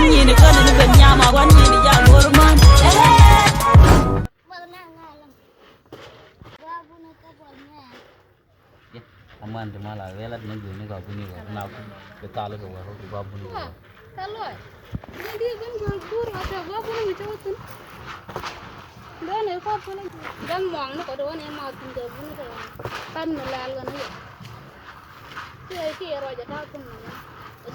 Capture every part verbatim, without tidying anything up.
Nyin kɔn ni ben nyam a wan nyin ya ŋor man. Aman ti mal a welat ni guni ka guni ka na ku bi tal ka wa ku ba buni ka. Ka lɔc. Ni di ben gol gur a ta ba buni mi ta wutun. Dan e ko buni. Dan mɔŋ ni ko do ne ma tun ka buni ka. Kan mi lal ga ni. Ti e ti e rɔ ja ta kun na.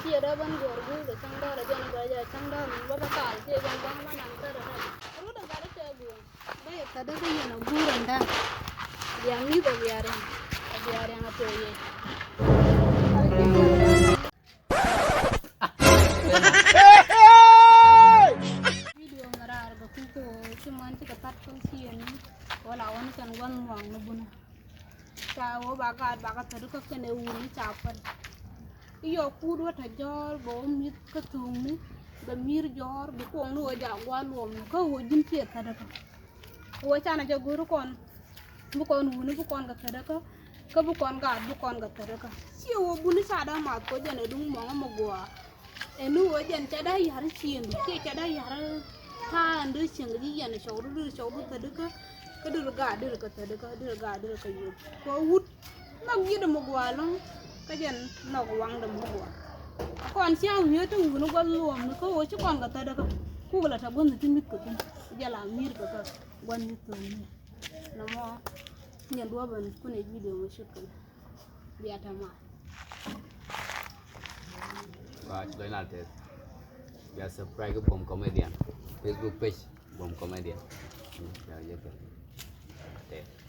Ti e da ben gol gur ka cang da ra ja ni ba ja cang da ni ba ka tal ti e ben ba ma nan ka da ta. Ru da ga da ta gur. Bä yɛ thädäkä yɛn a guur ɛn da̱a̱k. Bia mi̱th a bia riaŋ. A bia riaŋ a thok yec. Video mɛ raar bɛ kui̱ kɛ ɣöö ci män cikɛ that kä ciëëni. Wala wä ni kɛn gua̱n muaŋ ni bunä. Ca ɣöö ba gaat bakɛ thädäkä kɛnɛ wuni ca päl. I̱ yɔ kuut wä te jɔɔr bɛ wä mi̱th kä thuŋni. Bɛ mi̱i̱r jɔɔr bi kuɔŋni ɣöö jaak gua̱n luɔmni kä ɣöö ji̱n ciɛ thädäkä. Wä canɛ jɛ go̱o̱r kɔn bi kɔn wuni bi kɔn kɛ thädäkä. Kä bi kɔn gaat bi kɔn kɛ thädäkä. Ciɛ wä buni ca dee math kɔ jɛn ɛ duŋ mɔŋä mɛ gua̱a̱. Ɛn ni wä jɛn ca dee ya̱r cieŋ ciɛ ca dee ya̱r ta̱a̱ ɛn dee cieŋ ji̱ yɛn cɔwdu dee cɔwdu thädäkä. Kä dee gaat dee kɛ thädäkä dee gaat dee kɛ yop kɛ wut. Nhɔk ji̱ dee mɛ gua̱a̱ lo̱ŋ kä jɛn nhɔk waŋ dee mɛ gua̱a̱. Kɔn cia wi̱i̱ te wuni gua̱th luɔm ni kä wä ci kɔn kɛ thädäkä. Kuk la te gua̱th ni ti mi̱th kɛ thi̱n jɛ la mi̱i̱r kɛ kä. Gua̱n ni thööŋni nɔmɔ. Nyɛ duɔ̱ɔ̱p ɛn kun ɛ video mɛ cut kɛn. Bia tɛma. Wa ci lɔc na tɛth. Bia subscribe kɛ Buɔm Comedian Facebook page, Buɔm Comedian. Bia jɛ kɛ tɛth.